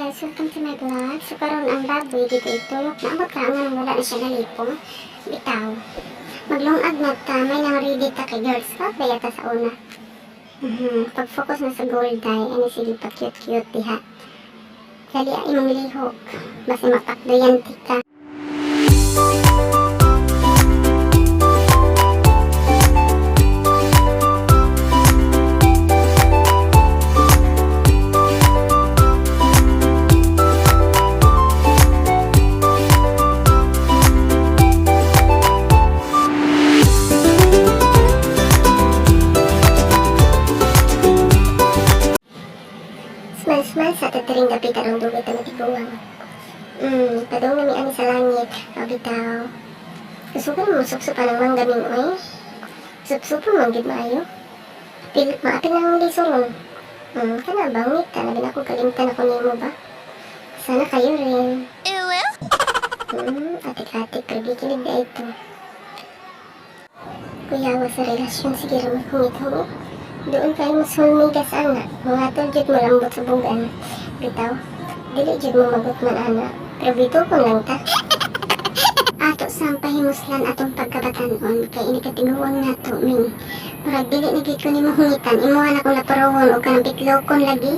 Guys! Welcome to my vlog. So karon ang baboy dito itulok na abot ka nga wala na siya nalipong. Bitaw. Maglungag na ta, may nang ready ta kay Girl Scout ba yata sa una. Pag-focus na sa gold day, ano sige pa cute cute diha. Dali ang imong lihok. Basta mapakdoyan ka. Smile smile sa tatiring dapit arong dugay ta matiguang. Padung na mi ani sa langit, bitaw. Gusto mo suksupan ng mangga min oy. Supsupon man gid maayo. Pil maapil lang ang ron. Kana bangit ta labi na ako kalimtan ako nimo ba. Sana kayo rin. Atik-atik pero gikilig na ito. Kuyawa sa relasyon sige ra mahungit-hungit. Doon kayo mas hulmigas ana. Mga tol jud mo lambot sa bugan. Bitaw, dili jud mo magot man ana. Pero bitukon lang ta. Ato sang pahimuslan atong pagkabatanon kay ini katiguang nato ming. Murag dili na gid ko nimo hungitan, imuha na kong laparawon o kanang bitlokon lagi.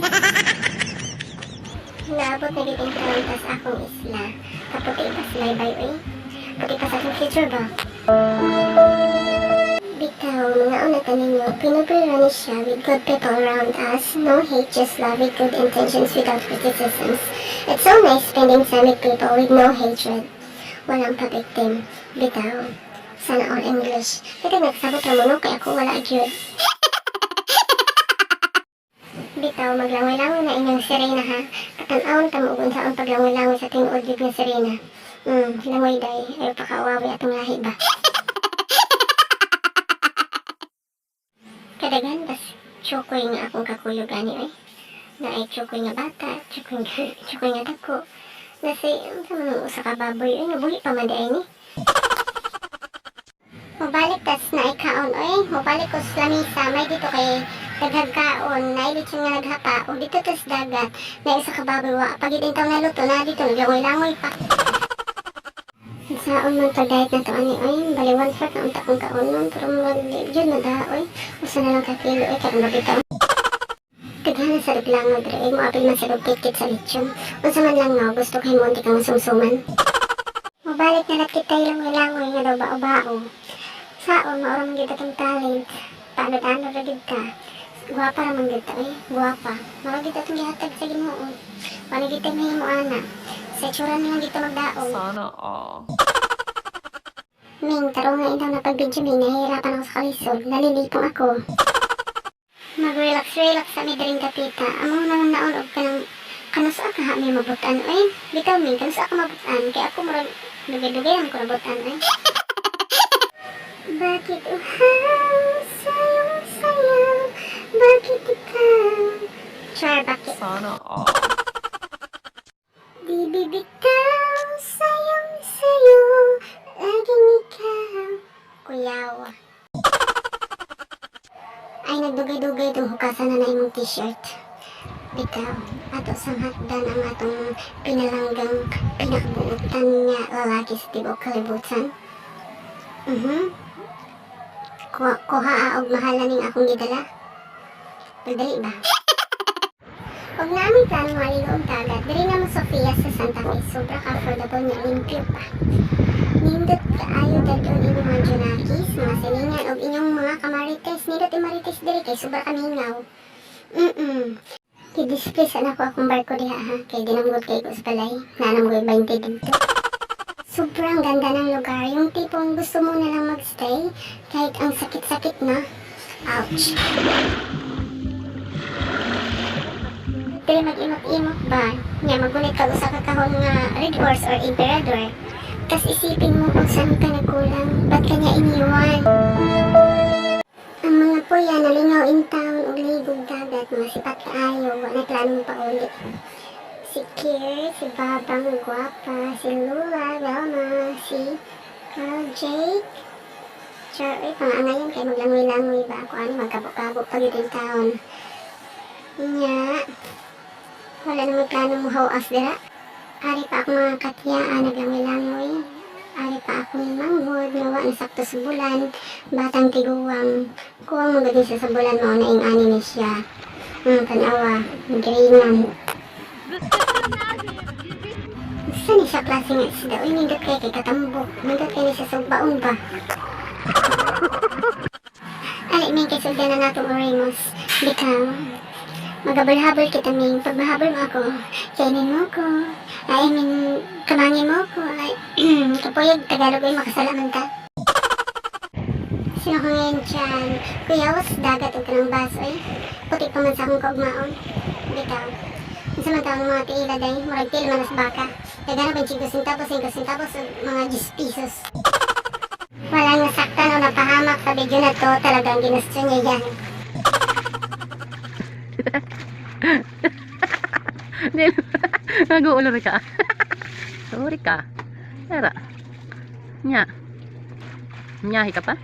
Naabot na gid ang taon tas akong isla. Kaputi pa sa laybay oy. Puti pa sa akong future ba? Bitaw, mga una ta ninyo, pinobre ni siya with good people around us, no hate, just love with good intentions without criticisms. It's so nice spending time with people with no hatred. Walang pa-victim. Bitaw, sana all English. Kaya nagsabot ra mo no, kaya ako wala gyud. Bitaw, maglangoy-langoy na inyong sirena ha. Patan-awon ta mo ug unsaon paglangoy-langoy sa tinuod gyud nga sirena. Langoy day, ayaw pa kaawawi atong lahi ba. Kadaghan bas tsukoy nga akong kakuyog ani oy. Naay tsukoy nga bata, tsukoy nga, tsukoy nga dako. Nasi, unsa man ang usa ka baboy oy, nabuhi pa man di ay ni. Mobalik tas naay kaon oy, mobalik ko sa lamisa, may dito kay daghang kaon, naay lechon nga naghapa, ug dito tas dagat, naay usa ka baboy wa pagid intaw naluto na dito naglangoy-langoy pa. Saon man pag-diet na to ani oy, bali 1/4 na unta kong kaonon, pero murag di jud na da oy. Usa na lang ka kilo oy, karon ra bitaw. Daghan na sa duglango diri oy, moapil man sa dugkit sa lechon. Unsa man lang no, gusto kay mo unti kang sumsuman. Mobalik na lang kita langoy-langoy nga daw bao-bao. Saon mao ra man gyud atong talent. Paano-ano ra gyud ka. Guwapa ra man gyud ta oy, guwapa. Mao ra gyud atong gihatag sa Ginoo. Wala gyud tay mahimo ana. Sa itsura na lang gyud ta magdaog. Sana all. Ming, tarong nga ikaw na pag-video, Ming, nahihirapan ako sa kalisod. Nalilipong ako. Mag-relax-relax sa mi diring dapita. Amo nang naon og kanang kanusa ka ha mi mabutan oy. Bitaw Ming, kanusa ka mabutan kay ako murag dugay-dugay man ko nabutan oy. Bakit uhaw sayong sayaw? Bakit ikaw? Char, bakit? Sana all. Di bibitaw sayong sayo, laging ikaw. Kuyaw. Ay, nagdugay-dugay itong hukasan na na imong t-shirt. Bitaw, ato sang hatdan ang atong pinalanggang pinakabuutan nga lalaki sa tibuok kalibutan. Kuha, kuha og mahala ning akong gidala. Pagdali ba? Og namin plano maligo og dagat, diri na mo Sofia sa Santa Fe. Sobra ka affordable niya, limpyo pa. Nindot kaayo dadon inyong mga junakis, mga silingan og inyong mga kamarites. Nindot imarites diri kay sobra ka mingaw. I-display sa nako akong barko diha ha, kay dinamgot kay ko sa balay. Nanam ko 20 dito. Sobrang ganda ng lugar. Yung tipong gusto mo na lang magstay, kahit ang sakit-sakit na. Ouch. Dili mag-imot-imot ba? Nya magulit kag usa ka kahon nga Red Horse or Emperador. Tas isipin mo kung saan ka nagkulang, ba't ka niya iniwan? Ang mga puya nalingaw in town og ligog dagat, mga sipat kaayo, wa na planong pauli. Si Kier, si Babang Guwapa, si Lula, Velma, si Carl Jake. Char, uy, pangangayon kay maglangoy-langoy ba ako ani magkabo-kabo pag in town. Nya, Wala na may plano mo hawas dira. Ari pa ako mga katiyaan, naglangoy-langoy. Ari pa akong manghod, nga wa nasakto sa bulan. Batang tiguang. Kuwang mo gud siya sa bulan, mao na ing ani ni siya. Tanawa, giringan. Sa ni siya klase nga isda? Uy, nindot kay katambok. Nindot kay ni siya sa baon ba? Ali, Ming, kay sulda na natong oremus. Bitaw. Magabal-habol kita, Ming. Pag mahabol mo ako, kainin mo ko. Ay, I mean, kamangin mo ko. Ay, kapuyag, Tagalog ay makasalaman ta. Sino ka ngayon dyan? Kuya, was dagat o kanang baso eh. Puti pa man sa akong kaugmaon. Bitaw. Unsa man taong mga tiila day, murag tiil man as baka. Dagana ba 5 centavos, 5 centavos, ug mga 10 pesos. Walang nasaktan o napahamak sa video na to, talagang ginusto niya yan. Nag-uulo ka. Sorry ka. Tara. Nya. Nyahi ka pa?